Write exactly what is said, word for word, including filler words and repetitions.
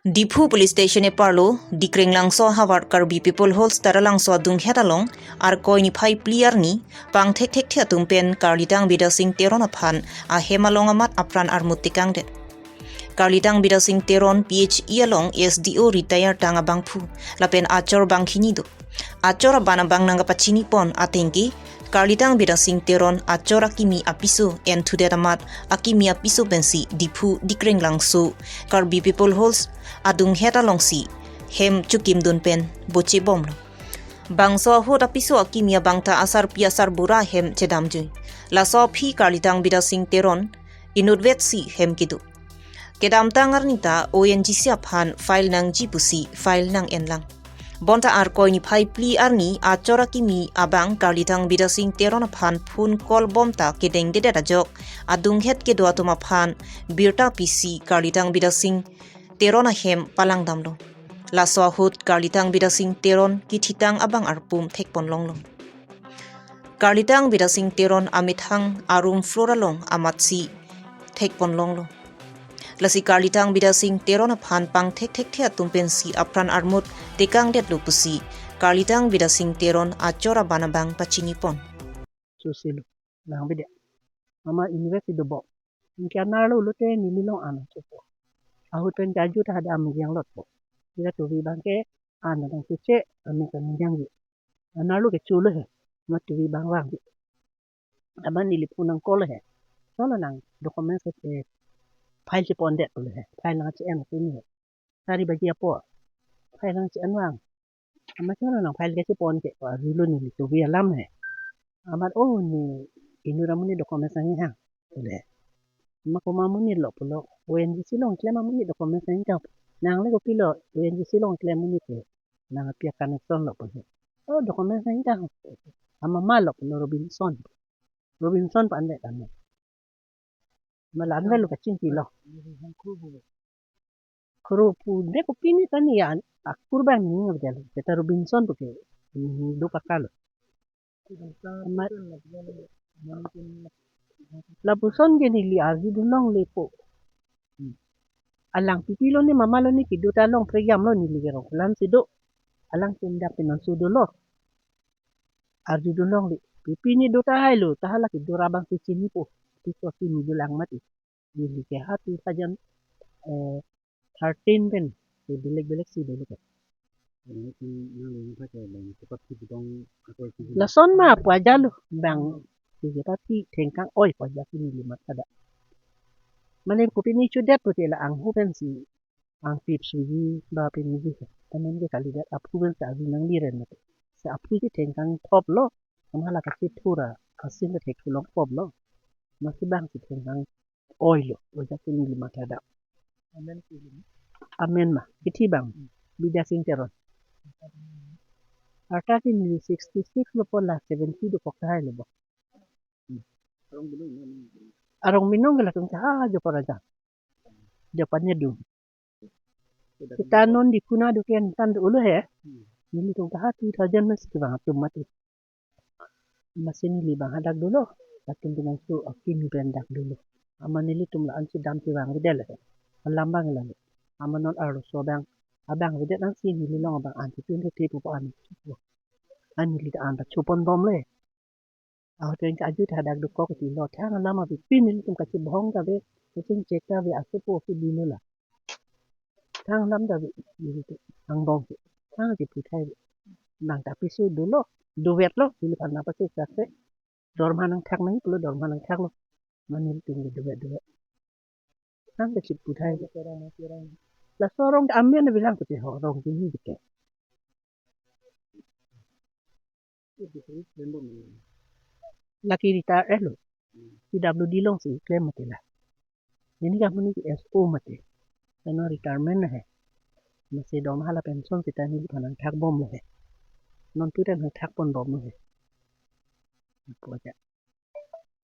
Diphu Police Station epar lo, Dikrenglangso ahavar Karbi People Holds Taralangso adunghet along, Arkoi niphai phli arni, pangthekthekthe atum pen Karlitang Bidya Sing Teron aphan ahem along amat apran armut tekangdet. Karlitang Bidya Sing Teron P H E along S D O retire tang abangphu, lapen achor bangkini do. Achor aban abang nangkapachinipon atengke, Karlitang Bidya Sing Teron achor akimi apiso enthudet amat akimi apiso pensi Diphu Dikrenglangso Karbi People Holds adunghet alongsi hem chukimdun pen bochebomlo. Bangso ahut apiso akimi abang ta asarpi asarbura hem chedamjui. Laso aphi Karlitang Bidya Sing Teron inutvetsi hem kedo. Kedamtang arni ta O N G C aphan file nangji pusi file nang-enlang. Bonta Arkoi niphai phli arni achor akimi abang Karlitang Bidya Sing Teron aphan phone call bom ta kedengdedet ajok, adunghet kedo atum aphan birta pisi Karlitang Bidya Sing Teron ahem palangdamlo. Laso ahut Karlitang Bidya Sing Teron kithitang abang arpum thekponlonglo. Karlitang Bidya Sing Teron amethang arum floor along amatsi thekponlonglo. Lasi Karlitang Bidya Sing Teron aphan pangthekthekthe atum pensi apran armut tekangdetlo pusi Karlitang Bidya Sing Teron achor aban abang pachinipon. Susilo, lang bidya. Mama invest ido bo. Anke anerlo lote neli long an chopo. Ahut pen jaju ta hada amejang lotpo. Ira tuvi abangke an nang chuche, ami kan jangji. Anerlo ke chulo he. Mat tuvi abang vangji. Aban neli phone nang call he. Cholo nang documents he, file chepondet pulo he. File nang che-en pulo he. Sari baji apo. File nang che-en vang. Amat cholo nang file ke chepon ke, arjulo neli tuvi alam he. Amat o ne inut amonit documents nangkehang pulo he. Amat komat amonit lo pulo. O N G C along klem amonit documents nangkehang. Nangle kopilo O N G C along klem amonit ke. Nang apia connection lo pulo. O documents nangkehang. Amat mama lo pulo Robinson. Robinson pa-andet kami. Malan velo kachingkilo. Kru pu de kopine tani ya, akur bang ni ngadelo. Seta Robinson pu ke. Hmm, do pakalo. Amat lapuson ke neli arjudun longle po. Alang pipilo ne mamalo ne kedo ta long prekjamlo neli ke rong. Kolan si do. Alang ke indak pinonso dolo. Arjudun longle. Pipine do tahai lo. Ta hala kedo ra abang si chinipo. Piso si neli lang mati. Neli ke ha two thousand, eh, thirteen pen. Ke belek belek si belek. Ini kan yang ini pakai bang cepat sih bidong atau sih. Lason ma pu ajalo bang. Sih cepat sih thengkang oi pu aja si neli mathada. Mane kopine chudet pute la anghu pensi angpip suji ba piniji. Tamen ke kalidet aphu pensi avi nangli ren mate. Se aphu si thengkang thoplo. Kama la kachethur a. Asin ke thek thulong thoplo. Masi bang si thengkang oilo. Oja si neli mathada. Amen si neli. Amen ma. Kithi bang. Hmm. Bidya Sing Teron. Arta si neli sixty six lo po la seventy dokok tahai lo bo. Hmm. Arong binong, arong binong. Arong binong ke latum ta ha jo paraja. Jo panyedung. Seta non Diphu nangduk ke antan dolo he. Hmm. Nelitum ta ha two thousand mas ke bang atum mati. Masi neli bang hadak dolo. Latum pinangso akimi pen dak dolo. Amat nelitum la ansi dam si vangvedet he. Alam bang lalo. Amat non arloso abang. Abang vedet ansi neli long abang ansi tun the the pu an. An neli ta an ta chopon bomlo. Ahut pen ke aju ta hadak dokok ti lo. Thang alam avi pine nelitum kachebohong ta ave. Kachingchek ta ave asopo ke dilo la. Thang alam ta ave. Nelitum angbong ke. Thang ke puthai ave. Nang ta piso dolo. Dovetlo. Neli phan nang paso sase. Dorma nangthak nang pulo dorma nangthaklo. Mane nelitum ke dovet dovet. Thang ke chip puthai ave. Laso arong ke amen bilang pute ho arong ke ni ke. Lake retire lo. P W D along si klem mati la. Neli ke amonit ke S O mati. Kano retirement he. Masi dorma hala pension seta neliphan nangthak bomlo he. Non tu ta nangthak pon bomlo he. Apo aja.